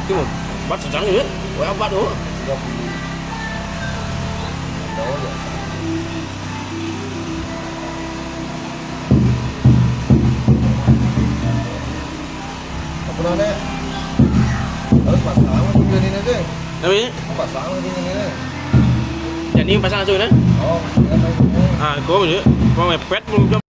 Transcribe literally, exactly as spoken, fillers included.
Cuma bat sedang ni. Wah, bat tu. Apa nama? Harus pasang apa ni, Dek? Apa ni? Pasang apa ni, Dek? Jadi pasang langsung, Dek? Oh, iya, iya. Ah, kau je. Kau mepet belum.